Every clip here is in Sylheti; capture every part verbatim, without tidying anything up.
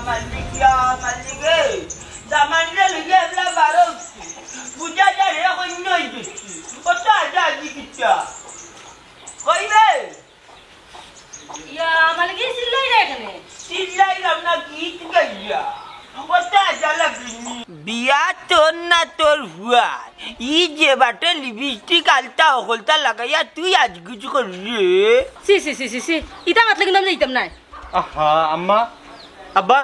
মালিক ইয়া, মালিক রে, জামাইরে লইয়া এবলা বারো। বুঝা যায় রে, কইন অই গেছি। ও তো আজা আজি কিতা। কইবে? ইয়া, মালিক, এই চিল্লাই রে এখানে। চিল্লাইলাম না, গীত গাইয়া। ও তো আজা লাগিনি। বিয়া তোর না তোর হুয়ার? ই যে বাটে লিপস্টিক আলতা অকলতা লাগাইয়া তুই আজ কিছু করলি রে? সি, সি, সি, সি, সি। ইতা মাতলে কিন্তু আমি যাইতাম না। আহা, আম্মা, আব্বা,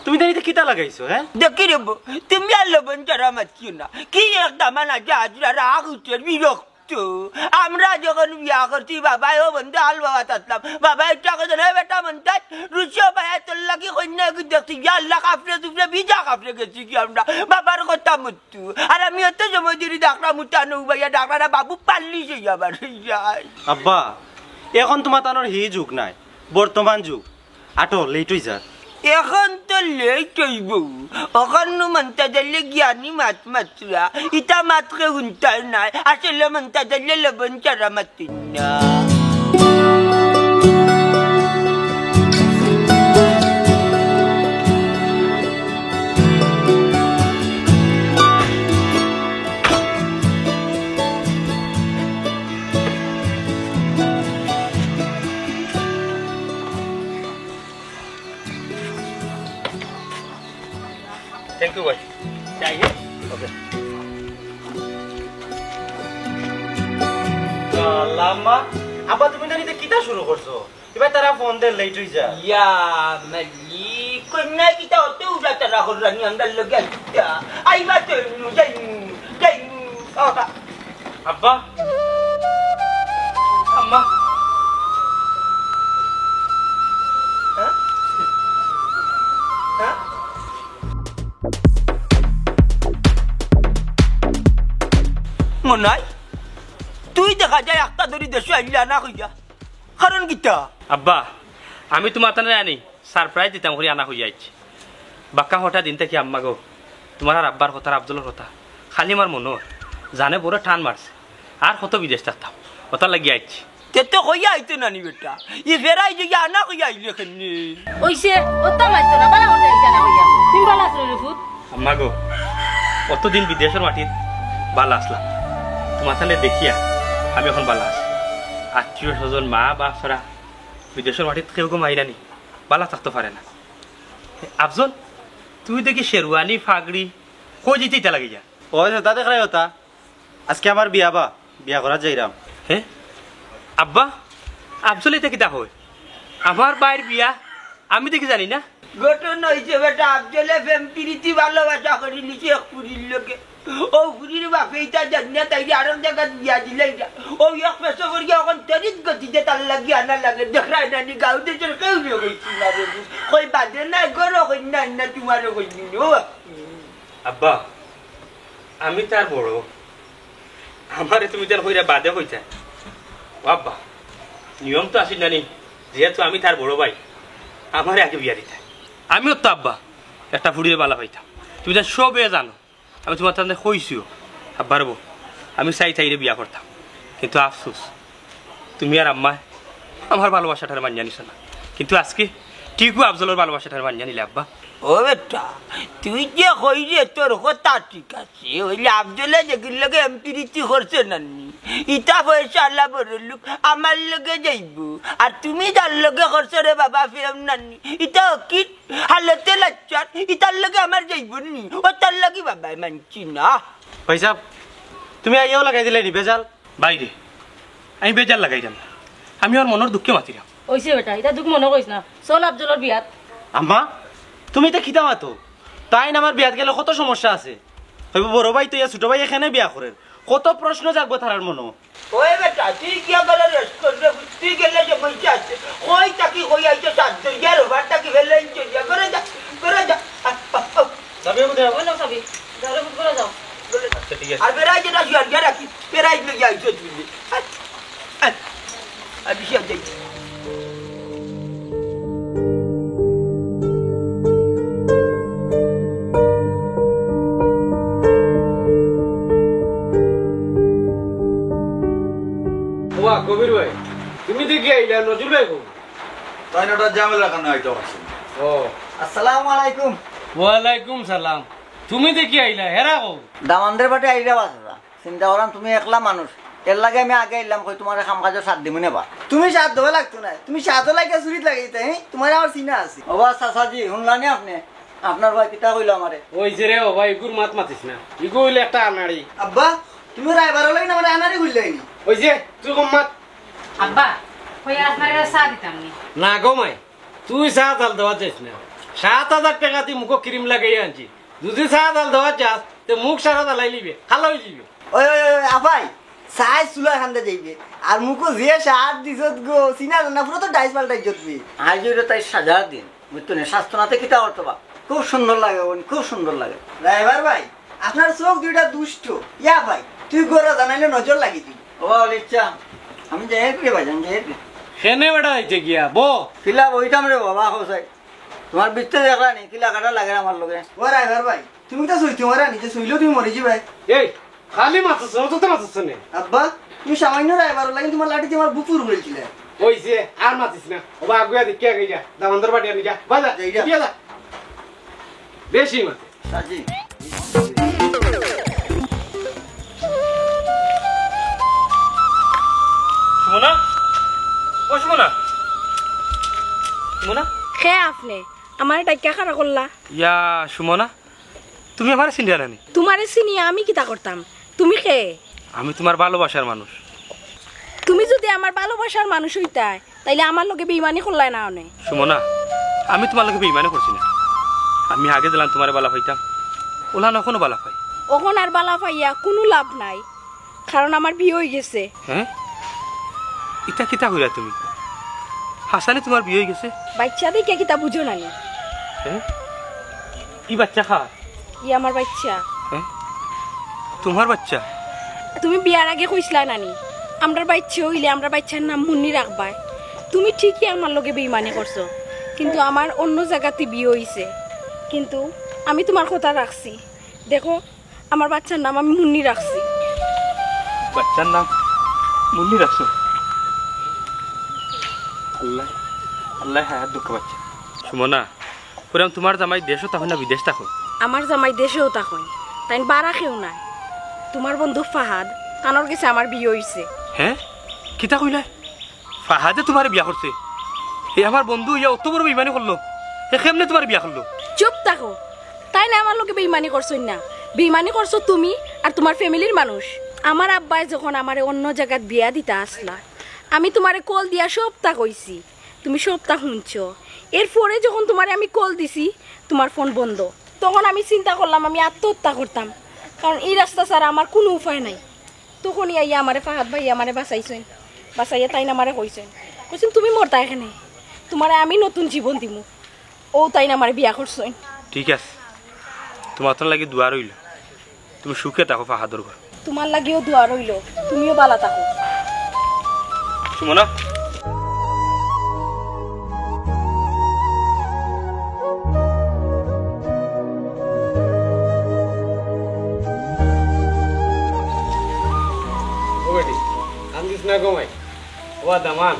তুমি তাইলে কিতা লাগাইছো, হ্যাঁ? দেখি রে বো, তুমি আর লবণ ছাড়া মাতিও না। কি এক দামান আছে, আজ রাগ উঠে বিরক্ত। আমরা যখন বিয়া করছি, বাবায় ও বন্ধু আল বাবা থাকলাম। বাবায় ইটা কইছে, "হে বেটা মন্তাজ, রুশিয়া ভাইয়া তোর লাগি কইন্যা কি দেখছি, ইয়া আল্লাহ, কাফরে চুফরে, বিজা কাফরে গেছি কি আমরা?" বাবার কথা মতো। আর আমি অত সময় ধরি ডাকরা মুটা নৌ ভাইয়া, ডাকরা না বাবু পাল্লি সেই আবার যায়। আব্বা, এখন তোমার তানোর হি যুগ নাই, বর্তমান যুগ। আটো, লেট অই যার। এখন তো লেট অইবো। অখন নু মন্তাজ আলীয়ে জ্ঞানী মাত মাতরা। ইতা মাত কেউ হুনতায় নায়। আসলে মন্তাজ আলীয়ে লবণ ছাড়া মাতইন না। Thank you ভাই। যাই হে। ওকে। আল্লাহ, আম্মা, আব্বা, তুমি তাইলে কিতা শুরু করছো? এবার তারা ফোন দে, লেট অই যায়। ইয়া, মালিক, কইন্যা কিতা অত উড়া তারা কররানি, আমরা লগে আইতা। আইবা তো এমনু, যাইমু, যাইমু। আব্বা। আম্মা। হ্যাঁ? হ্যাঁ? মনাই, তুই দেখা যায় একটা দড়ি দেশো আইলে আনা কইয়া। কারণ কিতা? আব্বা, আমি তোমার তানে আনি সারপ্রাইজ দিতাম করি আনা কইয়া আইছি। বাক্কা হঠাৎ দিন থাকি আম্মা গো, তোমার আর আব্বার কথা, আফজলর কথা, খালি আমার মনো অর। জানে বড় টান মারছে, আর কত বিদেশ থাকতাম, ওটার লাগি আইছি। তে তো কইয়া আইতো নানি বেটা, ই ফেরাই যে আনা কইয়া আইলে কেনে? অইছে, অত মারতো না, বালা কথা আইতা না কইয়া। তুমি বালা আছো রে পুত? আম্মা গো, অতদিন বিদেশর মাটিত বালা আছলাম, তোমার তানে দেখিয়া আমি অখন বালা আছি। আত্মীয় স্বজন, মা বাপ ছাড়া বিদেশর মাটিত কেউ গো মাইরানি বালা থাকতো পারে না। আফজল, তুই দেখি শেরওয়ানি, ফাগড়ি, কই যাইতে ইতা লাগাইয়া? ওই যে তা দেখ রে ওটা, আজকে আমার বিয়া বা, বিয়া করাত যাইরাম। হে? আব্বা, আফজলে ইতা কিতা কয়? আমার ভাইর বিয়া, আমি দেখি জানি না। ঘটনা অইছে বেটা, আফজলে প্রেম প্রীতি ভালোবাসা করিলিছে এক ফুরির লগে। অউ ফুরির বাপে ইতা জানিয়া তাইরে আরক জাগাত বিয়া দিলাইরা। অউ এক পেশো করিয়া অখন তড়িৎ গতিতে তার লাগি আনা লাগে। দেখরায় নানি, গাঁও দেশর কেউরে কইছি না রে। কই বাদে নাই, ঘরো কইন্যা আইন্যা তোমারে কইছি না। ও আব্বা, আমি তার বড়, আমারে তুমি তার কইরা বাদে কইতা। ও আব্বা, নিয়ম তো আছিল নানি, যেহেতু আমি তার বড় ভাই, আমারে আগে বিয়া দিতা। আমিও তো আব্বা একটা ফুরিরে বালা পাইতাম, তুমি তার সবে জানো। আমি তোমার তাতে কইছিও, আব্বার বউ, আমি চাই তাইরে বিয়া করতাম, কিন্তু আফসোস, তুমি আর আম্মায় আমার ভালোবাসাটারে মানিয়া নিছো না, কিন্তু আজকে ঠিকও আফজলর ভালোবাসাটারে মানিয়া নিলে আব্বা। ও বেটা, তুই যে কইরে তোর কথা ঠিক আছে, অইলে আফজলে যেগির লগে এম প্রীতি করছে নানি, ইতা পয়সাআলা বড় লোক, আমার লগে যাইবো, আর তুমি যার লগে করছো রে বাবা প্রেম নানি, ইতা অকিত হালতে লাচ্চার, ইতার লগে আমার যাইবো নি, ও তার লাগি বাবায় মানছি না। ভাইসাব, তুমি আইয়াও লাগাই দিলায় নি বেজাল? ভাইরে, আমি বেজাল লাগাইরাম না, আমি আমার মনর দুঃখে মাতিরাম। অইছে বেটা, ইতা দুঃখ মনো করিস না, চল আফজলর বিয়াত। আম্মা, তুমি ইতা কিতা মাতো? তাইন আমার বিয়াত গেলে কত সমস্যা আছে। অইবো বড় ভাই তো ইয়া ছোট ভাইয়ে কেনে বিয়া করের, কত প্রশ্ন জাগবো তারার মনো। ওই বেটা, তুই কিয়া করে রেস্ট করবে? তুই গেলে যে বইতে আছে, কই থাকি কই আইছে, সাত দরিয়ার ওপার থাকি ফেলে আনছে, যা করে যা, করে যা। আ, আ, আ। যাবে কোথায়? ওই নাও চাবি। যাও রে, ফুট করে যাও। আচ্ছা, ঠিক আছে। আর বেড়াই যেটা শুয়ার গিয়া রাখি, বেড়াই লইয়া আইছে তুই। আ, আ, আর বেশি আর যাই। ওয়া, কবির ভাই, তুমি দেখি আইলা, নজরুল ভাই কই? তাইন একটা ঝামেলা কারণে আইতে পারছি না। ও, আসসালামু আলাইকুম। ওয়ালাইকুম সালাম। তুমি দেখি আইলা, হেরা কও? দামান্দর বাটে আইরা বা চাচা। চিন্তা করলাম তুমি একলা মানুষ, এরলাগি আমি আগে আইলাম, কই তুমারে কাম কাজর সাথ দিমু নে বা। তুমি সাথ দেওয়া লাগতো না, তুমি সাথও লাগিয়া চুরিত লাগাইতে, হে? তুমারে আমার চিনা আছে। ও বা চাচাজি, হুনলা নি আপনে? আপনার ভাই কিতা কইলো আমারে? ওই যে রে, ও ভাই, ইগুর মাত মাতিস না, ইগু অইলে একটা আনাড়ি। আব্বা, তুমি রায়বারর লাগি না আমারে আনাড়ি কইলায় নি? ওই যে, তুই কম মাত। আব্বা, কই আপনারে চা দিতাম নি? না গো মাই, তুই চা জাল দেওয়া যাস না। সাত হাজার টেকা দি মুখো ক্রিম লাগাইয়া আনছি, যুদি চা জাল দেওয়া যাস, তে মুখ সারা জ্বালাইলিবে, কালা অইলিবে। ওই, ওই, ওই, আফাই, চা চুলার কান্দে যাইবে, আর মুখো যে সার দিছত গো, চিনা জানা, পুরা তো ডাইস পাল্টাই যাবে। আইজ অইলো তাই সাজার দিন, বুঝতো নি? স্বাস্থ্য নাতে কিতা করতো বা? খুব সুন্দর লাগে বোন, খুব সুন্দর লাগে। রায়বার ভাই, আপনার চউখ দুইটা দুষ্ট। ইয়া ভাই, তুই গরো জানাইলে নজর লাগি দিবি। ও আলিচ্ছা, আমি যাই রে ভাই, আমি যাই রে। কেনে বেটা অইতে গিয়া, বো। কিলা বইতাম রে বাবা, হোসাই। তুমার বিত্তে দেখলা নি, কিলা কাটা লাগে আমার লগে। ও রায়বার ভাই, তুমি তো সইতে পারা নি, যে সইলেও তুমি মরি যাবায়। এই, খালি মাতছ, অত তো মাতছ নে। আব্বা, তুমি সামান্য রায়বার লাগি তুমার লাঠি দি আমার বুক ফুর করেছিলে। ওই যে, আর মাতিস না। ও বা, আগুয়া দেখি আগে যা। দামান্দর বাড়ি আনি যা। বাজা, যাই যা। দিয়া যা। বেশি মাতে। সাজি। সুমনা? ও সুমনা? সুমনা? কে আপনে? আমারে ডাকিয়া খাড়া করলা? ইয়া, সুমনা? তুমি আমারে চিনরায় না নি? তুমারে চিনিয়া আমি কিতা করতাম? তুমি কে? আমি তুমার ভালোবাসার মানুষ। তুমি যুদি আমার ভালোবাসার মানুষ অইতায়, তাইলে আমার লগে বেইমানি করলায় না অনে। সুমনা, আমি তুমার লগে বেইমানি করছি না। আমি আগে যেলান তুমারে বালা পাইতাম, অলান অখনো বালা পাই। অখন আর বালা পাইয়া কুনু লাভ নাই, কারণ আমার বিয়া অইগেছে। হে? ইতা কিতা কইরায় তুমি? হাছানি তুমার বিয়া অইগেছে? বাইচ্চা দেখিয়া কিতা বুঝো না নি? হে? ই বাইচ্চা কার? ই আমার বাইচ্চা। হে? তুমার বাইচ্চা? তুমি বিয়ার আগে কইছলায় না নি, আমরার বাইচ্চা অইলে আমরার বাইচ্চার নাম মুন্নি রাখবায়। তুমি ঠিকই আমার লগে বেইমানি করছো, কিন্তু আমার অন্য জাগাত বিয়া অইছে, কিন্তু আমি তুমার কথা রাখছি। দেখো, আমার বাইচ্চার নাম আমি মুন্নি রাখছি। বাইচ্চার নাম মুন্নি রাখছো? আল্লায়, আল্লায় হায়াত দেউক্কা বাইচ্চা। সুমনা, কইরাম তুমার জামাই দেশো থাকইন না বিদেশ থাকইন? আমার জামাই দেশো থাকইন, তাইন বারা কেউ নাই। তুমার বন্ধু ফাহাদ, তানর গেছে আমার বিয়া অইছে। হে? কিতা কইলায়? ফাহাদে তুমারে বিয়া করছে? হে আমার বন্ধু অইয়া অত বড় বেইমানি করলো? হে কেমনে তুমারে বিয়া করলো? চুপ থাকো। তাইন আমার লগে বেইমানি করছইন না, বেইমানি করছো তুমি আর তুমার ফ্যামিলির মানুষ। আমার আব্বায় যখন আমারে অন্য জাগাত বিয়া দিতা আছলা, আমি তুমারে কল দিয়া সবতা কইছি, তুমি সবতা হুনছো। এরপরে যখন তুমারে আমি কল দিছি, তুমার ফোন বন্ধ। তখন আমি চিন্তা করলাম আমি আত্মহত্যা করতাম, কারণ ই রাস্তা ছাড়া আমার কুনু উপায় নাই। তখনই আইয়া আমারে ফাহাদ ভাইয়ে আমারে বাঁচাইছইন, বাঁচাইয়া তাইন আমারে কইছইন, কইছইন, "তুমি মরতায় কেনে, তুমারে আমি নতুন জীবন দিমু।" অউ তাইন আমারে বিয়া করছইন। ঠিক আছে, তুমার লাগি দোয়া রইলো, তুমি সুখে থাকো ফাহাদর ঘর। তুমার লাগিও দোয়া রইলো, তুমিও বালা থাকো। সুমনা। ও বেটি, কান্দিস না গো মাই। ও দামান,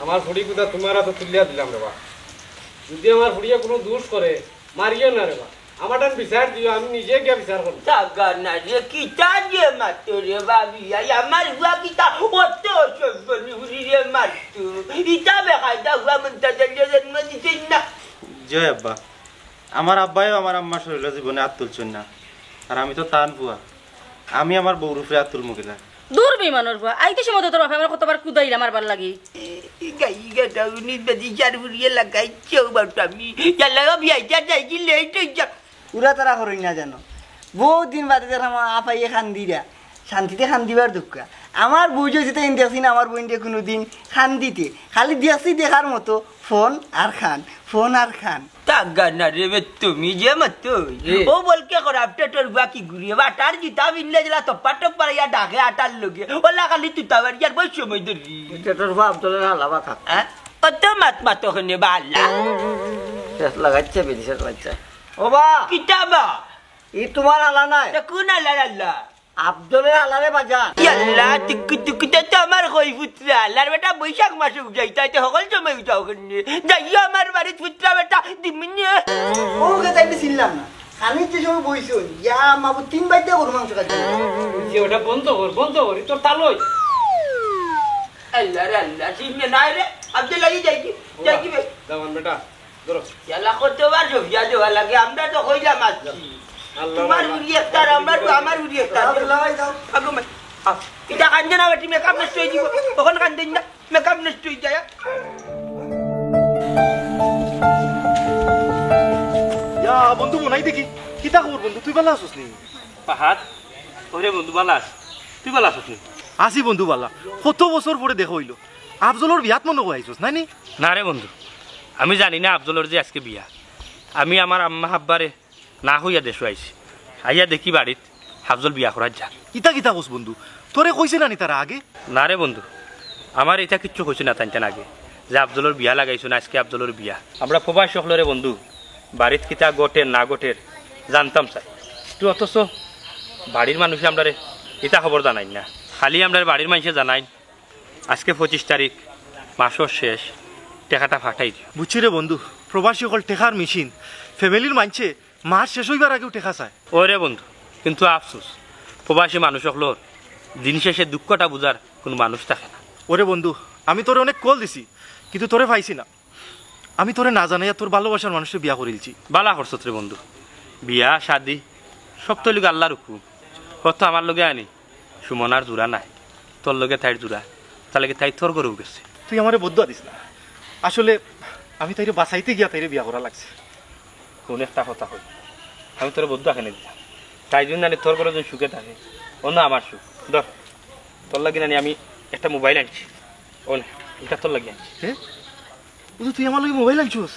আমার ফুড়ি কুতা তুমার আতো তুলিয়া দিলাম রে বা। যুদি আমার ফুড়িয়ে কুনু দুষ করে, মারিও না রে বা। আমারটান বিচার দিও, আমি নিজে গিয়া বিচার করমু। জাগা না রে, কিতা যে মাতো রে ভাবি, আই আমার ফুয়া কিতা অত অসভ্য নি ফুড়িরে মাতো। ইতা বেকায়দা ফুয়া মনটা দিলে জন্ম দিছইন না। জি অয় আব্বা, আমার আব্বায়ও আমার আম্মার শরীলো জীবনে আত তুলছইন না, আর আমি তো তান ফুয়া, আমি আমার বউর উপরে আত তুলমু কিলা? দূর বেইমানর ফুয়া, আইতে সময় তো তোর বাপে আমারে কতবার কুদাইলা মারবার লাগি। গাই গাটা উনি বেদি চার ফুড়িয়ে লাগাইছে বাটু আমি। ইয়াল্লা গো বিয়াইটা যাই কি লেট অইছে। উড়া তারা করইন না জানো। বউত দিন বাদে দেখলাম আমার আফাইয়ে কান্দিরা। শান্তিতে কান্দিবার দুক্কা। আমার বউ যে যেতা ইন দেখছি না আমার বইনরে কুনুদিন কান্দিতে। খালি দেখছি দেখার মতো ফোন আর কান, ফোন আর কান। তা গানা রে বে তুমি যে মতো। জি। ও বলকে কর আপটে তোর বাকি ঘুরিয়ে বাটার জিতা বিনলে জেলা তো পাটক পাড়াইয়া ডাকে আটার লগে। ওলা খালি তুই তাবার ইয়ার বই সময় ধরি। তোর বাপ তোর হালা বা থাক। হ্যাঁ? কত মাত মাত ওখানে বালা। শেষ লাগাচ্ছে বিদেশের বাচ্চা। ও বা! কিতা বা? ই তুমার হালা নায়। তা কোন হালার হালা? আফজলর হালারে বাজান। ইয়াল্লা, টুকু টুকু তো আমার কই এই পুত্রা, আল্লার বেটা বৈশাখ মাসে উঠাই, তাইতে হকল সময় উঠাও কেনে? যাইও আমার বাড়িত পুত্রা বেটা, দিমিনে। ও, ওকে তাইলে চিনলাম না। খানিক যে সময় বইছুন, ইয়া মাবু তিন বাইতে গরু মাংস খাইছে। ওই যে ওটা বন্ধ কর, বন্ধ কর, তোর তালই। আল্লাহ রে আল্লাহ, চিনে নাই রে। আব্দুল্লাহ, এই যাই কি? যাই কি বে? দামান বেটা, ধরো। ইয়ালা কতবার জফিয়া দেওয়া লাগে, আমরা তো কইলাম আছি। আল্লাহ তোমার আল্লাহ। উড়ি একটা, আমার, আমার উড়ি একটা। আল্লাহ ভাই, দাও। আগো মা, আ, এটা কান্দে না বেটি, মেকআপ নষ্ট হয়ে দিব। তখন কান্দেন না, মেকআপ নষ্ট হয়ে যায়। ইয়া, বন্ধু, মনাই দেখি। কিতা খবর বন্ধু, তুই ভালা আছস নি? ফাহাদ, ওরে বন্ধু, ভালা আছ? তুই ভালা আছস নি? আছি বন্ধু, ভালা। কত বছর পরে দেখা হইল। আফজলর বিয়াত মনে হয় আইছস, নানি? না রে বন্ধু, আমি জানি না আফজলর যে আজকে বিয়া। আমি আমার আম্মা আব্বারে না কইয়া দেশো আইছি। আইয়া দেখি বাড়িত আফজল বিয়া করার যার। ইতা কিতা কস বন্ধু? তোরে কইছে নানি তারা আগে? না রে বন্ধু, আমার ইতা কিচ্ছু কইছে না তাইন তান আগে, যে আফজলর বিয়া লাগাইছো না, আজকে আফজলর বিয়া। আমরা প্রবাসী অকলরে বন্ধু, বাড়িত কিতা ঘটের না ঘটের জানতাম চাই। তুই অথচ বাড়ির মানুষে আমরারে ইতা খবর জানাইন না, খালি আমরার বাড়ির মানষে জানাইন আজকে পঁচিশ তারিখ, মাসর শেষ, টেকাটা ফাটাই দিও। বুঝছি রে বন্ধু, প্রবাসী অকল টেকার মেশিন। ফ্যামিলির মানষে মাস শেষ হইবার আগেউ টেকা চায়। ওরে বন্ধু, কিন্তু আফসোস, প্রবাসী মানুষ অকলর দিন শেষে দুঃখটা বুঝার কোনো মানুষ থাকে না। ওরে বন্ধু, আমি তোরে অনেক কল দিছি, কিন্তু তোরে পাইছি না। আমি তোরে না জানাইয়া তোর ভালোবাসার মানুষরে বিয়া করিলছি। ভালা করছত রে বন্ধু, বিয়া শাদি সব তো অইলো আল্লার হুকুম। হয়তো আমার লগে আনি সুমনার জুড়া নাই, তোর লগে তাইর জুড়া, তার লগে তাই তোর ঘরেউ গেছে। তুই আমারে বদদোয়া দিস না। আসলে আমি তাইরে বাঁচাইতে গিয়া তাইরে বিয়া করা লাগছে। কোন একটা কথা কই, আমি তোরে বদদোয়া কেনে দিলাম? তাই যদি নানি তোর ঘরে যদি সুখে থাকে, অনো আমার সুখ। ধর, তোর লাগি নানি আমি একটা মোবাইল আনছি। অনো, ইটা তোর লাগি আনছি। হে? বন্ধু, তুই আমার লাগি মোবাইল আনছস?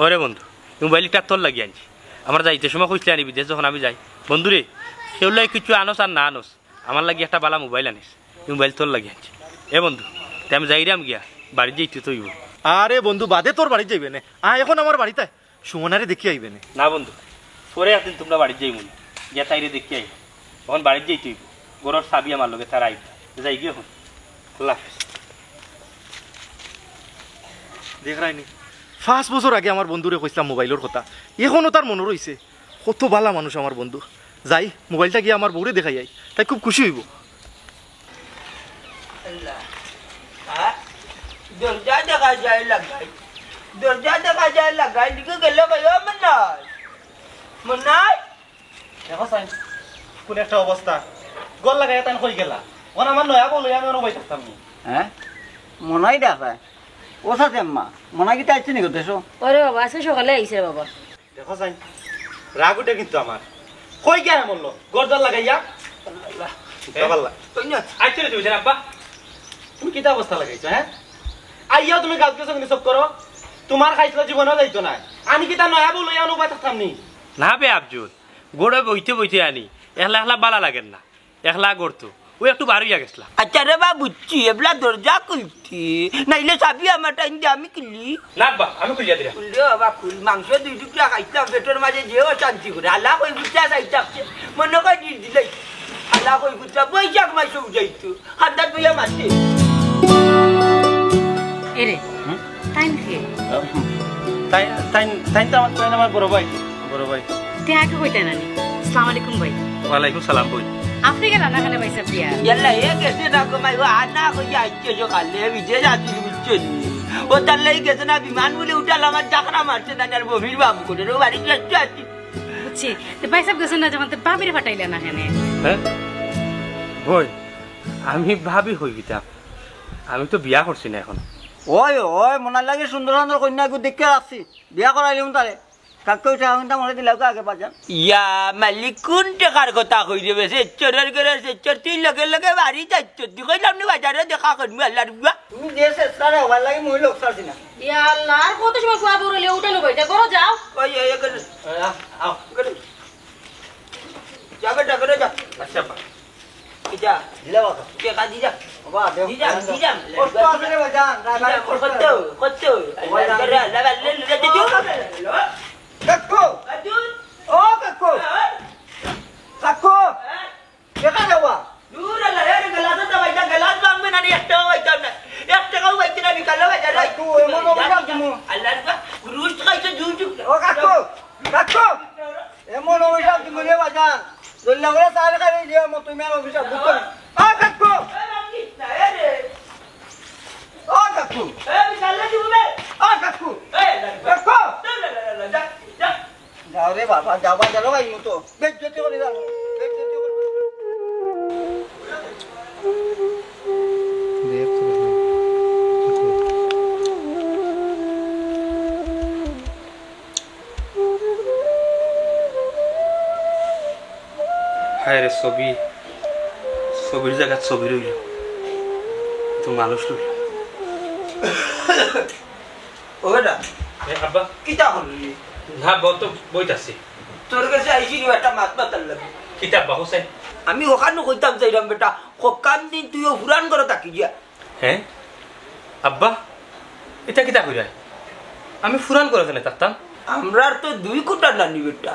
ওরে বন্ধু, মোবাইল ইটা তোর লাগি আনছি। আমরা যাইতে সময় কইছলে আনি বিদেশ যখন আমি যাই। বন্ধু রে, কেউর লাগি কিচ্ছু আনস আর না আনস, আমার লাগি একটা ভালা মোবাইল আনিস। ই মোবাইল তোর লাগি আনছি। এ বন্ধু, তে আমি যাইরাম গিয়া, বাড়িত যাইতে তো অইবো। আরে বন্ধু, বাদে তোর বাড়িত যাইবে নে। আয়, এখন আমার বাড়িত আয়, সুমনারে দেখি আইবে নে। না বন্ধু, পরে একদিন তোমরা বাড়িত যাইমু নে, গিয়া তাইরে দেখি আইমু। এখন বাড়িত যাইতে অইবো, ঘরর চাবি আমার লগে, তারা আইবা। যাই গিয়া এখন। আল্লাহ হাফেজ। দেখরায়নি, পাঁচ বছর আগে আমার বন্ধুরে কইছলাম মোবাইলর কথা, এখনো তার মনো রইছে। কত ভালা মানুষ আমার বন্ধু। যাই, মোবাইলটা গিয়া আমার বউরে দেখাই আই, তাই খুব খুশি অইবো। আল্লাহ। হ্যাঁ? দরজা দেখা যায় লাগাই। দরজা দেখা যায় লাগাই। দিকে গেল ভাই, ও মনাই। মনাই? দেখো চাইন, কোন একটা অবস্থা। ঘর লাগাইয়া তাইন কই গেলা? অখন আমার নয়া বউ লইয়া আমি অনো বই থাকতাম নি। হ্যাঁ? মনাই দেখা? ও সাথে আম্মা, মনাই কিতা আইছে নি গো দেশো? ওরে বাবা, আজকে সকালে আইছে বাবা। দেখো চাইন, রাগ উঠে কিন্তু আমার। কই গিয়া মরলো? ঘর দর লাগাইয়া? আল্লাহ। বাবাল্লা। আইছো রে তুমি, আব্বা? তুমি কিতা অবস্থা লাগাইছো, হ্যাঁ? আইয়াও তুমি গাছ গেছো কিন্তু চুপ করো। তোমার খাইছলা জীবনেও যাইতো না। আমি কিতা নয়া বউ লইয়া অনো বই থাকতাম নি? না বে আফজল, ঘরো বইতে বইতে আনি একলা একলা ভালা লাগের না। একলা ঘরো তো, ও একটু বার অইয়া গেছলা। আচ্ছা রে বা, বুঝছি, এবলা দরজা খুলছি, নাইলে চাবি আমার টাইম দে, আমি খুলি। না আব্বা, আমি খুলিয়া দিলাম। খুল রে বাবা, খুল। মাংস দুই টুকরা খাইতাম, পেটর মাঝে যে অশান্তি করে। আল্লাহ কই বুঝতে চাইতাম, মনে কয় দিল দিলাই। আল্লাহ কই বুঝতে, বৈশাখ মাসে উঠাইতো। হান্দাত বইয়া মাসে। এরে, হুম? তাইন কে? তাই, তাই, তাই তো আমার, তাই আমার বড় ভাই, বড় ভাই। তে আগে কইতা না নি? আসসালামু আলাইকুম ভাই। ওয়ালাইকুম সালাম বইন। আপনি গেলা না কেনে ভাইসাব দিয়া? ইয়াল্লা, এ গেছে না গো মাই, ও আর না কই আইছে সকালে, বিদেশ আছিল বুঝছো নি? ও তার লাগি গেছে না, বিমান বুলে উঠাল আমার চাকরা মারছে না, আর বমির বাবু করে, ও বাড়ি গেছে আছি। বুঝছি, তে ভাইসাব গেছে না যখন, তে ভাবিরে পাঠাইলা না কেনে? হ্যাঁ? বইন, আমি ভাবি কই কিতা? আমি তো বিয়া করছি না এখন। ওই, ওই, মনার লাগি সুন্দর সুন্দর কইন্যা এগু দেখিয়া রাখছি। বিয়া করাইলিমু তারে। কাকু, টেকা কুন্তা মরে দিলাও আগে বাজান। ইয়া মালিক, কোন টেকার কথা কই রে বেশি? চোরের ঘরে সে চোর, তুই লগে লগে বাড়ি যাইছ। তুই কইলাম নি বাজারে দেখা করবি, আল্লাহর বুয়া। তুমি যে চেষ্টা রে, ওয়ার লাগি মুই লোক ছাড়ছি না। ইয়া আল্লাহ, আর কত সময় কুয়া দৌড়াইলে উঠালো ভাই, যা করো যাও। ওই, ওই, ওই, আও, আও। যা বেটা, করে যা। আচ্ছা, আব্বা। কিতা? দিলা বাবা। কে কাজি যা? বাবা, দেও। দিলাম, দিলাম। কষ্ট আছে রে বাজান, না, না, দিলাম, কষ্ট কত, আছে। কত? ওই, আল্লাহ, আল্লাহ, আল্লাহ, আল্লাহ, আল্লাহ, আল্লাহ। কাকু! কাজু! ও কাকু! হ্যাঁ? কাকু! হ্যাঁ? কে কারে বাবা? দূর আল্লাহ, এর গেলাস তো ভাইটা, গেলাস ভাঙবে না, নি একটা হইতাম না। আল্লাহ রে, রুস্ট খাইছে দুই টুকরা। ও কাকু, কাকু, এমন অভিশাপ দিমু রে বাজান। জল্লা করে সার খাই দিয়া মতো মেয়ের অভিশাপ, বুঝছো না? ও কাকু, ও কাকু, ও কাকু, কাকু। যাও রে বাবা, যাও বাজারো ভাই মতো। বেজ্জতি করে যাও, বেজ্জতি করে। হায় রে ছবি, ছবির জাগাত ছবি রইল, তো মানুষ রইল। ও বেটা, এ আব্বা। কিতা করলি? না, বল তো, বইতাছি। তোর কাছে আইছি নি একটা মাত মাতার লাগি। কিতা আব্বা, হোসেন? আমি ওখানে কইতাম চাইলাম বেটা, কক্কান দিন তুই ও ফুরান করে তাকি গিয়া। হ্যাঁ? আব্বা, ইতা কিতা কইরায়? আমি ফুরান করে কেনে থাকতাম? আমরার তো দুই কুটা নানি বেটা,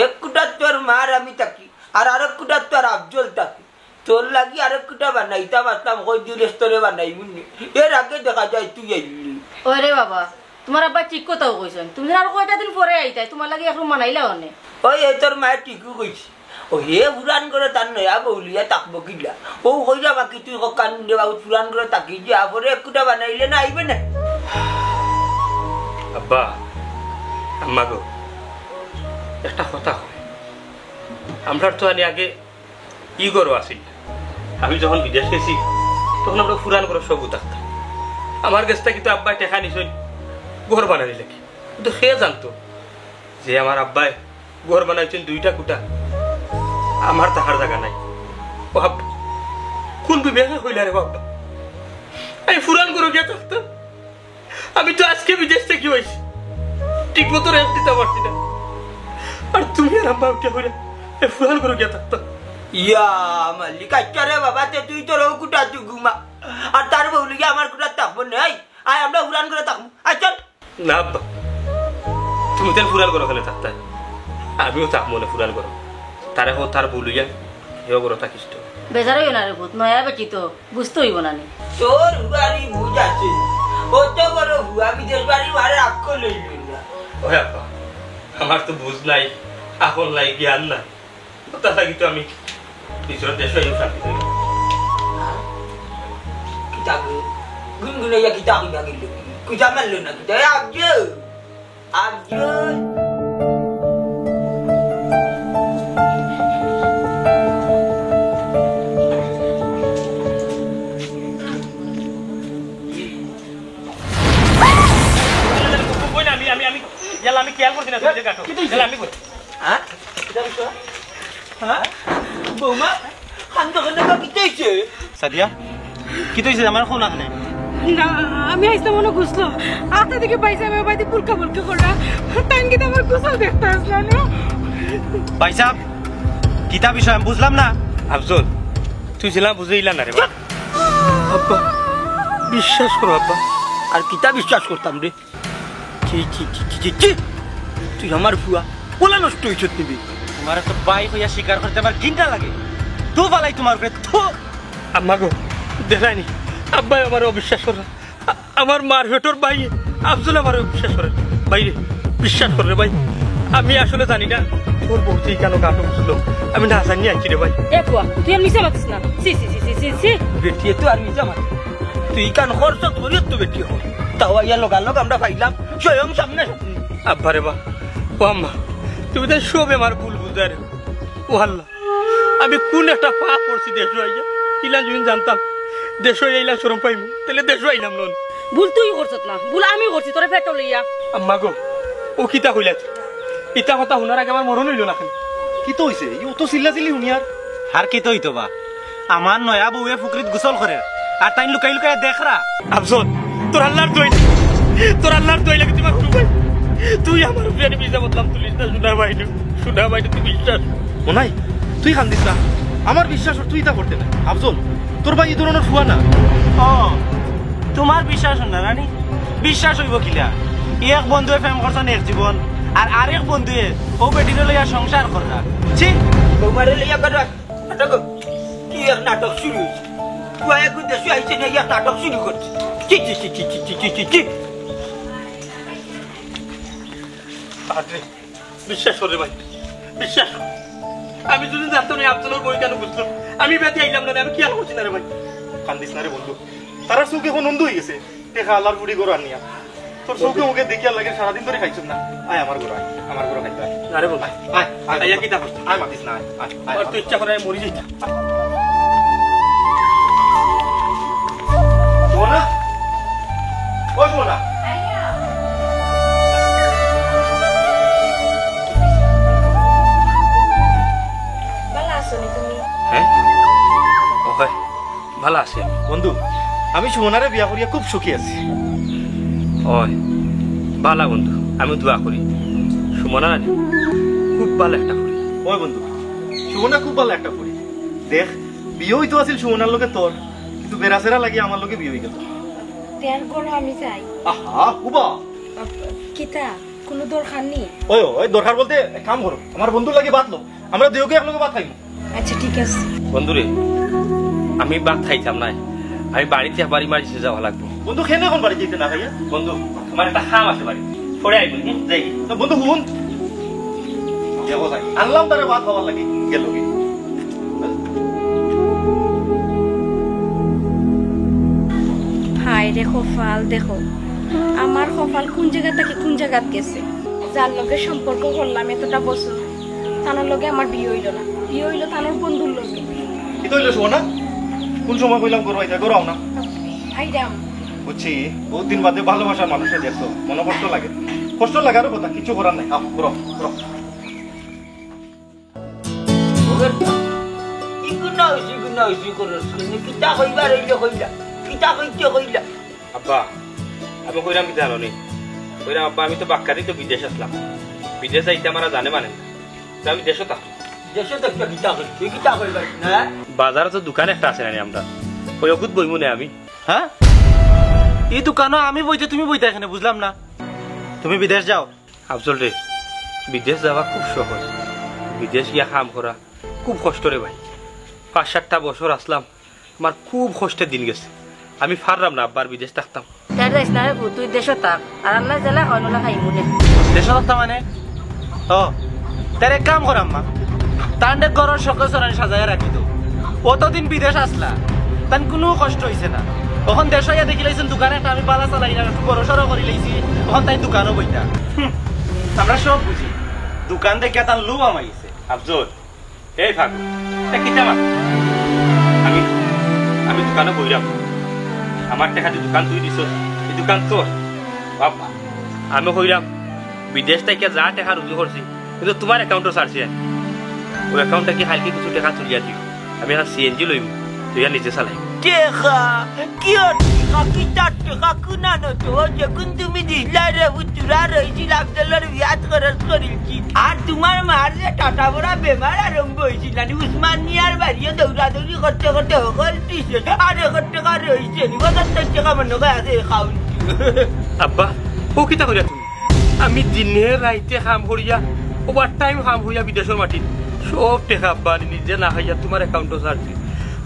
এক কুটাত তোর মার আমি থাকি, আর আরেক কুটাত তোর আফজল থাকি। তোর লাগি আরেক কুটা বানাইতাম আছলাম, কই দিলে তোরে বানাইমু নি। এর আগে দেখা যায় তুই আইলি। ওরে বাবা, তুমার আব্বা ঠিক কথাউ কইছইন। তুমি যেন আরো কয়টা দিন পরে আইতায়, তুমার লাগি এক রুম বানাইলা অনে। ওই, এ তোর মায়ে ঠিকউ কইছে। ও হে ফুরান করে তার নয়া বউ লইয়া থাকবো কিলা? ও কইরা বাকি তুই কক্কান দে বাবু ফুরান করে থাকি যে আপরে এক কুটা বানাইলে না আইবে না। আব্বা, আম্মা গো, একটা কথা কই। আমরার তো আনি আগে ই ঘরো আছিল। আমি যখন বিদেশ গেছি, তখন আমরা ফুরান ঘরো সবউ থাকতাম। আমার গেছ থাকি তো আব্বায় টেকা নিছইন ঘর বানানি লাগি। কিন্তু কে জানতো যে আমার আব্বায় ঘর বানাইছইন দুইটা কুটা, আমার থাকার জাগা নাই। ও আব্বা, কোন বিবেকে কইলা রে বাবা? আমি ফুরান ঘরো গিয়া থাকতাম। আমি তো আজকে বিদেশ থাকি আইছি, ঠিক মতো রেস্ট নিতাম পারছি না। আর তুমি আর আম্মা উঠে কইরা, এ ফুরান ঘরো গিয়া থাকতাম। ইয়া মালিক, আচ্ছা রে বাবা, তে তুই তোর অউ কুটাত তুই ঘুমা, আর তার বউ লইয়া আমার কুটাত থাকবো নে। আয়, আমরা ফুরান ঘরো থাকমু। আয় চল। না আব্বা, তুমি তাইলে ফুরান ঘরো কেনে থাকতায়? আমিও থাকমু নে ফুরান ঘরো। তারে কও তার বউ লইয়া হেও ঘরো থাকিস তো। বেজার অইও না রে পুত, নয়া বেটি তো, বুঝতে অইবো না নি। তোর ফুয়ার ই বুঝ আছে? অত বড় ফুয়া বিদেশ বাড়ি মারে আক্কল অইল না। ওই আব্বা, আমার তো বুঝ নাই, আকল নাই, জ্ঞান নাই। তার লাগি তো আমি নিজর দেশো আইয়া শান্তি পাই না। কিতা গো? গুনগুনাইয়া কিতা কইয়া গেল? কিতা মারল না কিতা? এ আব্জু! আব্জু! কই না, আমি, আমি, আমি, ইয়াল্লা, আমি খেয়াল করছি না, তুমি যে কাটো। কিতা অইছে? ইয়াল্লা, আমি কই? হ্যাঁ? কিতা অইছে? হ্যাঁ? বৌমা, কান্দো কেনে বা, কিতা অইছে? সাদিয়া, কিতা অইছে? আমার কও না কেনে? না, আমি আইছলাম অনো গোসলো। আস্তা দেখি ভাইসাব, আমি বাইদি পুলকা পুলকি কররা। তাইন কিতা আমার গোসল দেখতা আছলা না? ভাইসাব, কিতা বিষয় আমি বুঝলাম না। আফজল, তুই যেলা বুঝাইলা না রে বা। আব্বা, বিশ্বাস করো আব্বা। আর কিতা বিশ্বাস করতাম রে? ছি, ছি, ছি, ছি, ছি, ছি। তুই আমার ফুয়া, পোলা নষ্ট অইছত নিবি। তুমারে তো ভাই কইয়া স্বীকার করতে আমার ঘিন্না লাগে। থু ফালাই তুমার উপরে, থু। আম্মা গো, দেখরায়নি, আব্বায় আমারে অবিশ্বাস কররা। আ-, আমার মার পেটর ভাই, আফজল আমারে অবিশ্বাস করে। ভাই রে, বিশ্বাস কর রে ভাই, আমি আসলে জানি না তোর বউ যে ইখানো গাটো বুঝলো, আমি না জানি আইছি রে ভাই। এ ফুয়া, তুই আর মিছা মাতিস না। ছি, ছি, ছি, ছি, ছি, ছি। বেটিয়ে তো আর মিছা মাতে। তুই ইখান খরচ করিও তো বেটি অয়। তাও আইয়া লগালগ আমরা পাইলাম, স্বয়ং সামনে। আব্বা রে বা, ও আম্মা, তুমি তো সবে আমার ভুল বুঝায় রে। ও আল্লাহ, আমি কোন একটা পাপ করছি দেশো আইয়া? ইলা যদি জানতাম, দেশো আইয়া ইলা শরম পাইমু, তাইলে দেশো আইলাম নন। ভুল তুই করছত না, ভুল আমি করছি, তোরে পেটো লইয়া। আম্মা গো, ও কিতা কইলা তুই? ইতা কথা হুনার আগে আমার মরণ অইলো না কেনে? কিতা অইছে? ই অত চিল্লাচিল্লি হুনিয়ার? আর কিতা অইতো বা? আমার নয়া বউয়ে ফুকরিত গোসল করের, আর তাইন লুকাই লুকাই দেখরা। আফজল, তোর আল্লার দোয়াই, তোর আল্লার দোয়াই লাগে, তুই আমার ভাই। তুই আমার উপরে মিছা বদনাম তুলিস না, সোনা ভাই, সোনা ভাই, তুই বিশ্বাস। ও নাই, তুই কান্দিস না। আমার বিশ্বাস অর, তুই ইতা করতে না। আফজল, তোর ভাই ই ধরনর ফুয়া না। ও, তুমার বিশ্বাস অর না, নানি? বিশ্বাস অইবো কিলা? এক বন্ধুয়ে প্রেম করছইন এক জীবন, আর আরেক বন্ধুয়ে অউ বেটিরে লইয়া সংসার কররা। ছি! বৌমারে লইয়া কররা। নাটক? কি এক নাটক শুরু অইছে? ফুয়া এগু দেশো আইছে না, এক নাটক শুরু করছে। ছি, ছি, ছি। ছি, ছি, ছি, ছি, ছি। আরে, বিশ্বাস কর রে ভাই, বিশ্বাস কর। আমি যদি জানতাম না আফজলর বউ কেনে বুঝলাম, আমি বাদে আইলাম না রে, আমি খেয়াল করছি না রে ভাই। কান্দিস না রে বন্ধু, তারার চউখ অখন অন্ধ অইগেছে। টেকা আলার ফুড়ি ঘরো আনিয়া। তোর চউখে মুখে দেখিয়া লাগে সারাদিন ধরি খাইছস না। আয় আমার ঘরো আয়, আমার ঘরো খাইতে আয়। আরে বন্ধু, আয়, আয়, আয়, আইয়া কিতা করতে? আয় মাতিস না, আয়, আয়, আয়, আর তো আয়। ইচ্ছা করে আমি মরি যাইতাম। সুমনা? ও সুমনা? ভালা আছো নি তুমি? হ্যাঁ? ও হয়, ভালা আছি আমি। বন্ধু, আমি সুমনারে বিয়া করিয়া খুব সুখী আছি। ওই, ভালা বন্ধু, আমি দোয়া করি। সুমনা নানি, খুব ভালা একটা ফুড়ি। ওই বন্ধু, সুমনা খুব ভালা একটা ফুড়ি। দেখ, বিয়া অইতো আছিল সুমনার লগে তোর, কিন্তু বেড়াছেড়া লাগি আমার লগে বিয়া অইগেল। তের ঘরো আমি যাই। আহা, উবা। কিতা, কুনু দরকার নি? ওই, ওই, দরকার বলতে এক কাম করো, আমার বন্ধুর লাগি ভাত লও, আমরা দুইওগে একলগে ভাত খাইমু। আচ্ছা, ঠিক আছে। বন্ধুরে, আমি ভাত খাইতাম নায়, আমি বাড়িত একবার ইমার্জেন্সি যাওয়া লাগবো। বন্ধু, কেনে অখন বাড়িত যাইতে না খাইয়া? বন্ধু, আমার একটা কাম আছে বাড়িত, পরে আইমু নি, যাই। না বন্ধু, হুন। দেখো যাই, আনলাম তারে ভাত খাওয়ার লাগি, গেল কি? হায় রে কপাল, দেখো আমার কপাল কুন জাগা থাকি কুন জাগাত গেছে। যার লগে সম্পর্ক করলাম এতটা বছর, তানর লগে আমার বিয়া অইলো না, বিয়া অইলো তানর বন্ধুর লগে। কিতা অইলো সুমনা? কুন সময় কইলাম ঘরো আইতা, ঘরো আও না। আইরাম। বুঝছি, বউত দিন বাদে ভালোবাসার মানুষরে দেখছো, মনো কষ্ট লাগে। কষ্ট লাগারও কথা, কিচ্ছু করার নাই। আও, ঘরো, ঘরো। ইগুনা অইছি, ইগুনা অইছি করস কেনে? কিতা কইবার অইলে কইলা, কিতা কইতে কইলা? আব্বা, আমি কইরাম কিতা জানো নি? কইরাম, আব্বা, আমি তো বাক্কারি তো বিদেশ আছলাম, বিদেশ যাইতে আমার জানে মানে না। তে আমি দেশো থাকতাম। দেশো থাকতে কিতা কই? তুই কিতা কইবার না? বাজারো তো দোকান একটা আছে না নি আমরা? ওই অগুত বইমু নে আমি। হ্যাঁ? ই দোকানো আমি বইতে তুমি বইতা কেনে, বুঝলাম না। তুমি বিদেশ যাও। আফজল রে, বিদেশ যাওয়া খুব সহজ, বিদেশ গিয়া কাম করা খুব কষ্ট রে ভাই। পাঁচ সাতটা বছর আছলাম, আমার খুব কষ্টের দিন গেছে। আমি পাররাম না আব্বা আর বিদেশ থাকতাম। তে আর যাইস না রে পুত, তুই দেশো থাক। আর আল্লায় যেলা কইন অলা খাইমু নে। দেশো থাকতাম মানে? ও, তে এক কাম কর আম্মা, তানরে ঘরর শোকেস অরানি সাজাইয়া রাখি দেও। অতদিন বিদেশ আছলা, তান কুনু কষ্ট অইছে না। অখন দেশো আইয়া দেখিলাইছইন দোকান একটা আমি ভালা চালাই না, একটু বড় সড়ো করিলাইছি, অখন তাইন দোকানো বইতা। হুম, আমরা সব বুঝি, দোকান দেখিয়া তান লোভ হামাইছে। আফজল, এই ফাগু, এ কিতা মাত? আমি, আমি দোকানো বইরাম। আমার টেকা দি দোকান তুই দিছস, ই দোকান তোর। বাবা, আমি কইরাম, বিদেশ থাকি যা টেকা রুজি করছি, কিন্তু তুমার অ্যাকাউন্টো ছাড়ছি আমি। অউ অ্যাকাউন্ট থাকি কাইলকে কিছু টেকা তুলিয়া দিও। আমি একটা সিএনজি লইমু, তুই আর নিজে চালাই। টেকা? কিয়র টেকা? কিতার টেকা? কুনানো তো? অউ যেগুন তুমি দিছলায় রে, উতুরা রইছিল, আফজলর বিয়াত খরচ করিলছি। আর তুমার মার যে টাটা বড়া বেমার আরম্ভ অইছিল, নানি উসমান মিয়ার বাড়িয়ে দৌড়াদৌড়ি করতে করতে হকল পিছে। আর এক টেকা রইছে নি, কত টেকা মনো কয় আছে অ্যাকাউন্ট। আব্বা, অউ কিতা কইরা তুমি? আমি দিনে রাইতে কাম করিয়া, ওভারটাইম কাম করিয়া বিদেশর মাটিত সব টেকা আব্বা আনি নিজে না খাইয়া তুমার অ্যাকাউন্টো ছাড়ছি।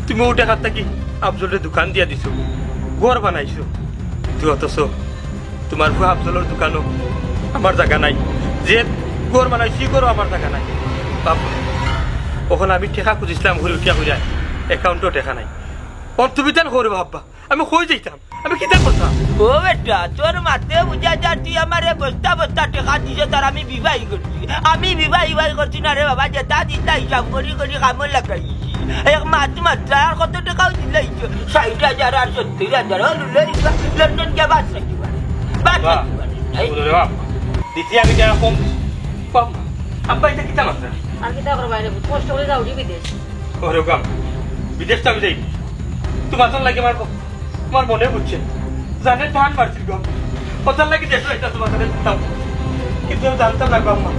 তুমি অউ টেকার থাকি আফজলরে দোকান দিয়া দিছো, ঘর বানাইছো, কিন্তু অথচ তুমার পুয়া আফজলর দোকানো আমার জাগা নাই, যে ঘর বানাইছি, ই ঘরো আমার জাগা নাই। বাপ, অখন আমি টেকা খুজিছলাম, ঘুরি উঠিয়া কইরা অ্যাকাউন্টো টেকা নাই। অখন তুমি তান করো আব্বা। আমি কই যাইতাম? আমি কিতা করতাম? ও বেটা, তোর মাতে বুঝা যায় তুই আমারে বস্তা বস্তা টেকা দিছস, আর আমি বিবাই করছি। আমি বিবাই বিবাই করছি না রে বাবা, যেতা দিতা হিসাব করি করি কামো লাগাইছি। এক মাস মাত্র আর কত টেকাও দিলাইছো? ষাইট হাজার আর সত্তইর হাজার, ও লুলের ইবা, লন্ডন গিয়া বাস রাখি পারে। বাস বাহ। রাখি পারে। এই বুঝলে বাপ, দিছি আমি টেকা কম। বাপ, আব্বা, ইতা কিতা মাতরা? আর কিতা করবায় রে, কষ্ট করি যাওগি বিদেশ। ওরে বাপ, বিদেশ তো আমি যাইমু। তুমার লাগি আমার ব-, আমার মনে বুঝছে। জানে টান মারছিল গো। অতার লাগি দেশো একটা তুমার কাছে দিতাম। কিন্তু আমি জানতাম না গো আম্মা,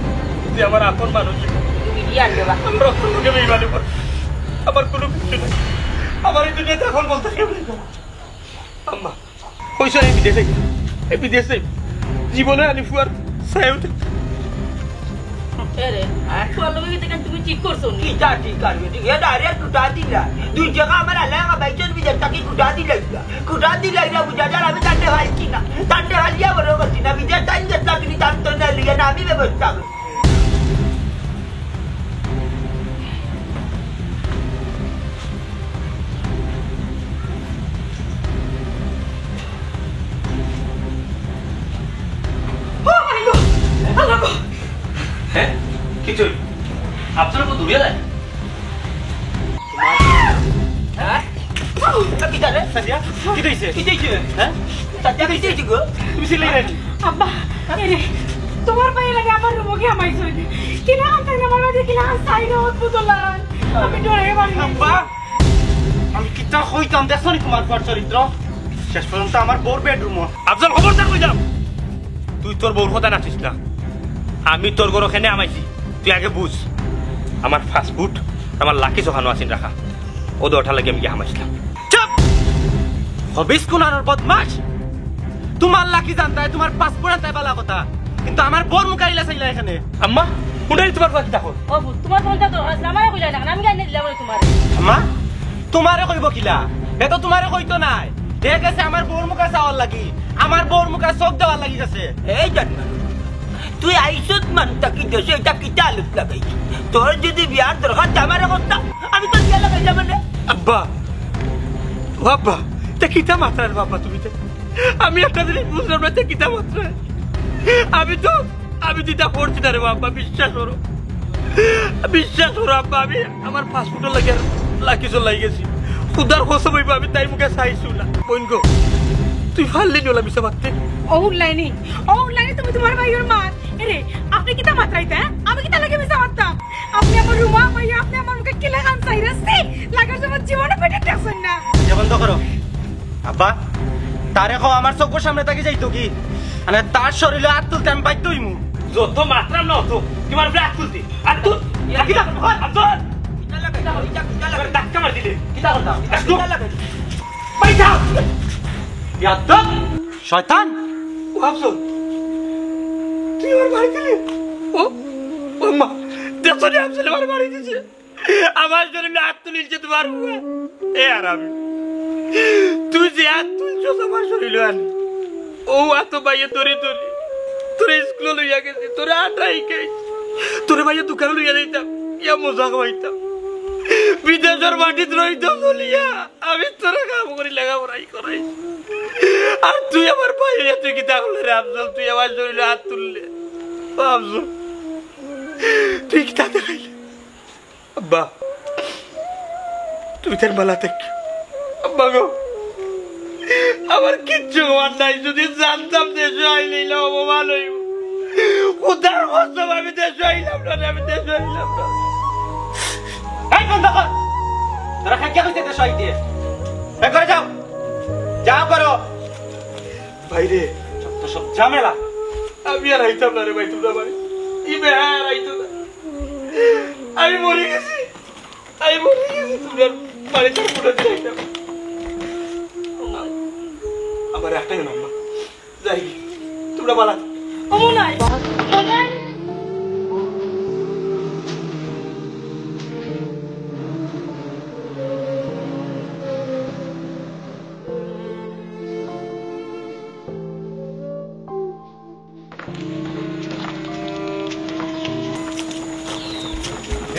তুই আমার আপন মানুষ। তুমি কি আর দেবা? আমি রক্ত মুখে বেইমানি করি। আমার কুনু কিচ্ছু নাই। আমার ই দুনিয়াত আপন বলতে কেউ নাই গো। আম্মা, কইছো আমি বিদেশ যাইতাম। এই বিদেশ যাইমু। জীবনে আনি পুয়ার ছায়াও দেখতাম। এরে, হ্যাঁ? তোর লগে কিন্তু এখান তুমি ঠিক করছো নি। কিতা ঠিক করবে? ঠিক, এ direct কুটা দিলা। দুই টাকা আমার আল্লাহ আমার বাইজন বিজার তাকে কুটা দিলা। কুটা দিলা, এটা বুঝা যায়, আমি তাতে হালছি না। তাতে হালিয়া বড় করছি না। বিজার তাই দেখলাম, কিন্তু তার তো না লিয়া না, আমি ব্যবস্থা করছি। ও মাই গড! আল্লাহ গো! হ্যাঁ? কিতা? আফজাল কো দুনিয়া নাই? হ্যাঁ? কিতা রে? সাদিয়া, কিতা অইছে? কিতা অইছে? হ্যাঁ? সাদিয়া, কিতা অইছে গো? তুমি চিল্লাই না। আব্বা, এরে, তোমার ভাইয়ে লাগে আমার রুমো গিয়া হামাইছইন। কিলাখান তাইন আমার মাঝে কিলাখান চাইরা অদ্ভুত লাগের। আমি ডরাই পারি না। আব্বা, আমি কিতা কইতাম, দেখছো নি তোমার পুয়ার চরিত্র? শেষ পর্যন্ত আমার বউর বেডরুমো। আফজাল, খবরদার কইলাম, তুই তোর বউর কথা নাচিস না। আমি তোর ঘরো কেনে হামাইছি, তুই আগে বুঝ। আমার পাসপোর্ট, আমার লাকি চখানো আছিন রাখা, অউ দুইটার লাগি আমি গিয়া হামাইছিলাম। চুপ! খবিস কুনানোর বদমাশ! তোমার লাকি জানতায়, তোমার পাসপোর্ট আনতায় বালা কথা, কিন্তু আমার বউর মুখ আইলা চাইলা এখানে। আম্মা, হুনরায় নি তোমার পুয়া কিতা কয়? ও পুত, তোমার ফোনটা দরকার আছিল, আমারে কইলায় না কেনে? আমি আনিয়া দিলাম অনে তোমারে। আম্মা, তোমারে কইবো কিলা? হে তো তোমারে কইতো নায়। হে গেছে আমার বউর মুখা চাওয়ার লাগি, আমার বউর মুখা চোখ দেওয়ার লাগি গেছে। এই জান, তুই আইছত মান থাকি দেশো, ইটা কিতা আলত লাগাইছ? তোর যদি বিয়ার দরকার, তে আমারে কইতা, আমি তোর বিয়া লাগাইলাম অনে। আব্বা, ও আব্বা, তে কিতা মাতরায় রে বাবা তুমি তে? আমি একটা জিনিস বুঝলাম না, তে কিতা মাতরায়? আমি তো, আমি তো ইতা করছি না রে বাবা, বিশ্বাস করো। বিশ্বাস করো আব্বা, আমি আমার পাসপোর্টর লাগি আর লাকি চখান লাগি গেছি। খুদার কসম অইবো, আমি তাইর মুখে চাইছি না। বইন গো, তুই পারলি নি অলা মিছা মাততে? ও হুনলায় নি, ও হুনলায় নি তুমি তোমার ভাইর মাত। এরে, আপনে কিতা মাতরায় ইতা, হ্যাঁ? আমি কিতার লাগি মিছা মাততাম? আপনে আমার রুমো হামাইয়া, আপনে আমার মুখে কিলাখান চাইরা, ছি, লাগার সময় জীবনে পেটে দেখছইন না। দরজা বন্ধ করো। আব্বা, তারে কও আমার চউখর সামনে থাকি যাইতো গি? মানে তার শরীলো আত তুলতে আমি বাধ্য অইমু। যত মাতরাম না অত, তোমার উপরে আত তুলতে। আত তুল। কিতা? আত তুল। কিতা লাগে? কিতা লাগে? ধাক্কা মারি দিলে। কিতা করতাম? আত তুল। কিতা লাগে? বাইরে। বিয়াদব। শয়তান। ও আফজল, তুই আমার বাড়ি দিলি? ও, ও মা, দেখছো নি আফজলে আমার বাড়ি দিছে? আমার শরীলো আত তুলিলছে তোমার পুয়া। এ হারামি, তুই যে আত তুলছস আমার শরীলো আনি, অউ আতো বাইয়ে ধরি ধরি তোরে স্কুলো লইয়া গেছি, তোরে আটা শিখাইছি, তোরে বাইয়ে দোকানো লইয়া যাইতাম, ইয়া মজা খাওয়াইতাম। বিদেশর মাটিত রইদ জ্বলিয়া আমি তোরে কাম করি লেখাপড়া করাইছি। আর তুই আমার ভাই অইয়া তুই কিতা করলে রে আফজল? তুই আমার শরীলো আত তুললে। ও আফজল, তুই কিতা দেখাইলে? আব্বা, তুমি তার বালা থাক। আব্বা গো, আমার কিচ্ছু কওয়ার নাই, যদি জানতাম দেশো আইলে ইলা অপমান অইবো। খুদার কসম, আমি দেশো আইলাম না রে, আমি দেশো আইলাম না। এই বন্ধ কর, তোরা কাকে কইছে দেশো আইতে? বের করে যাও, যাও করো। বাইরে যত সব ঝামেলা। আমি আর আইতাম না রে ভাই, তোমরা বাড়ি। ই বেহায়া আর আইতো না। আমি মরি গেছি, আমি মরি গেছি, তোমরা বাড়িতে আর কোনো দিন আইতাম না। আমার একটাই নাম্বার, যাই, তোমরা বালা। ও মনাই, মনাই।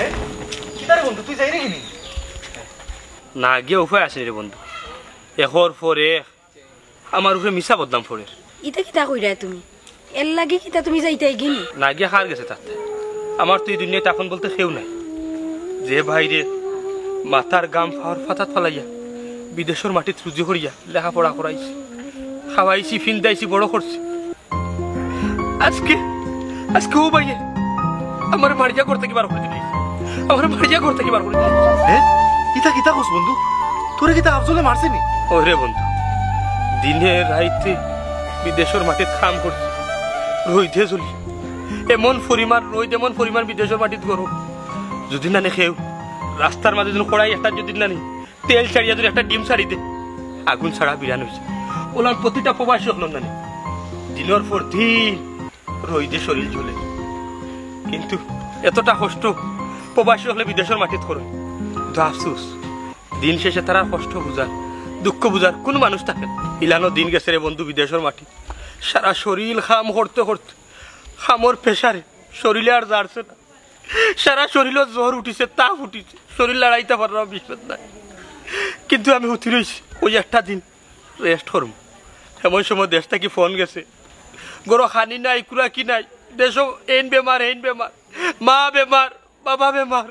এ? কিতা রে বন্ধু, তুই যাইরে কিনি? না গিয়া উপায় আছে নি রে বন্ধু, একর পরে আমার উপরে মিছা বদনাম পড়ের। ইতা কিতা কইরায় তুমি? এরলাগি কিতা তুমি যাইতায় গিনি? না গিয়া কার গেছে তাতে? আমার তো ই দুনিয়াত আপন বলতে কেউ নাই। যে ভাইরে মাথার ঘাম পাওর পাতাত ফালাইয়া বিদেশর মাটিত রুজি করিয়া লেখাপড়া করাইছি, খাওয়াইছি, ফিন্দাইছি, বড় করছি, আজকে, আজকে অউ ভাইয়ে আমারে মারিয়া ঘর থাকি বার করি দিলাইছে। আমারে মারিয়া ঘর থাকি বার করি দিলাইছে। এ? কিতা, কিতা কস বন্ধু? তোরে কিতা আফজলে মারছে নি? ওরে বন্ধু, দিনে রাইতে বিদেশর মাটিত কাম করছি, রইদে জ্বলি, এমন পরিমাণ রইদ, এমন পরিমাণ বিদেশর মাটিত গরম, যদি নানি কেউ রাস্তার মাঝে যদি কড়াই একটা যদি নানি তেল ছাড়িয়া যদি একটা ডিম ছাড়ি দে, আগুন ছাড়া বিরান অইছে। অলান প্রতিটা প্রবাসী অকলর নানি দিনর পর দিন রইদে শরীর জ্বলে, কিন্তু এতটা কষ্ট প্রবাসী অকলে বিদেশর মাটিত করইন। কিন্তু আফসোস, দিন শেষে তারার কষ্ট বুঝার, দুঃখ বুঝার কুনু মানুষ থাকে না। ইলানো দিন গেছে রে বন্ধু বিদেশর মাটিত, সারা শরীল কাম করতে করতে, কামর প্রেশারে শরীলে আর জারছে না। সারা শরীলো জ্বর উঠিছে, তাপ উঠিছে, শরীল লাড়াইতা পাররাম না, বিষ নাই। কিন্তু আমি হুতি রইছি, ওই একটা দিন রেস্ট করমু। এমন সময় দেশ থাকি ফোন গেছে, ঘরো খানি নাই, খুরাকি নাই, দেশো এইন বেমার, এইন বেমার, মা বেমার, বাবা বেমার,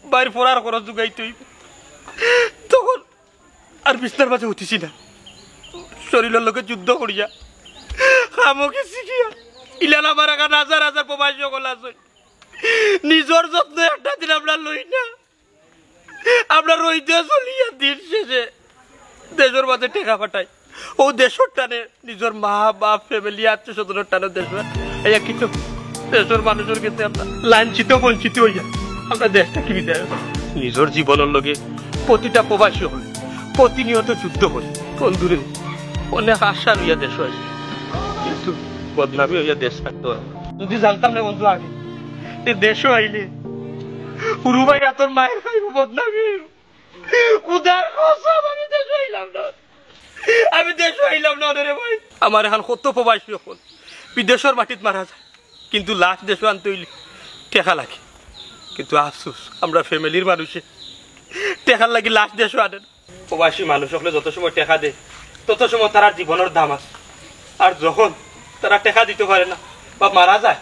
ভাইর পড়ার খরচ জুগাইতে অইবো। তখন আর বিছনার মাঝে উঠিছি না, শরীলর লগে যুদ্ধ করিয়া কামো গেছি গিয়া। ইলান আমার লাখান হাজার হাজার প্রবাসী অকল আছে, নিজর যত্ন একটা দিন আমরা লই না। আমরা রইদে চলিয়া দিন শেষে দেশর মাঝে টেকা পাঠাই, অউ দেশর টানে নিজর মা বাপ, ফ্যামিলি, আত্মীয় স্বজনর টানে দেশো আইয়া কিছু দেশর মানুষর গেছে আমরা লাঞ্ছিত বঞ্চিত অইয়া আমরা দেশ থাকি বিদায় অই। নিজর জীবনর লগে প্রতিটা প্রবাসী অকল প্রতিনিয়ত যুদ্ধ করে। বন্ধুরে, অনেক আশা লইয়া দেশো আইছি, কিন্তু বদনামি অইয়া দেশ ছাড়তে অয়। যদি জানতাম না বন্ধু আগে, তে দেশো আইলে হুরু ভাইর আতর মাইর খাইমু, বদনামি অইবো। খুদার কসম, আমি দেশো আইলাম না, আমি দেশো আইলাম না রে ভাই। আমার লাখান কত প্রবাসী অকল বিদেশর মাটিত মারা যায়, কিন্তু লাশ দেশো আনতে অইলে টেকা লাগে। কিন্তু আফসোস, আমরা ফ্যামিলির মানুষে টেকার লাগি লাশ দেশো আনে না। প্রবাসী মানুষ অকলে যত সময় টেকা দেয়, তত সময় তারার জীবনর দাম আছে। আর যখন তারা টেকা দিতে পারে না বা মারা যায়,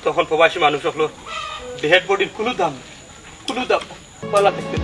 তখন প্রবাসী মানুষ অকলর ডেড বডির কুনু দাম নাই, কুনু দাম নাই। ভালা থাকবেন।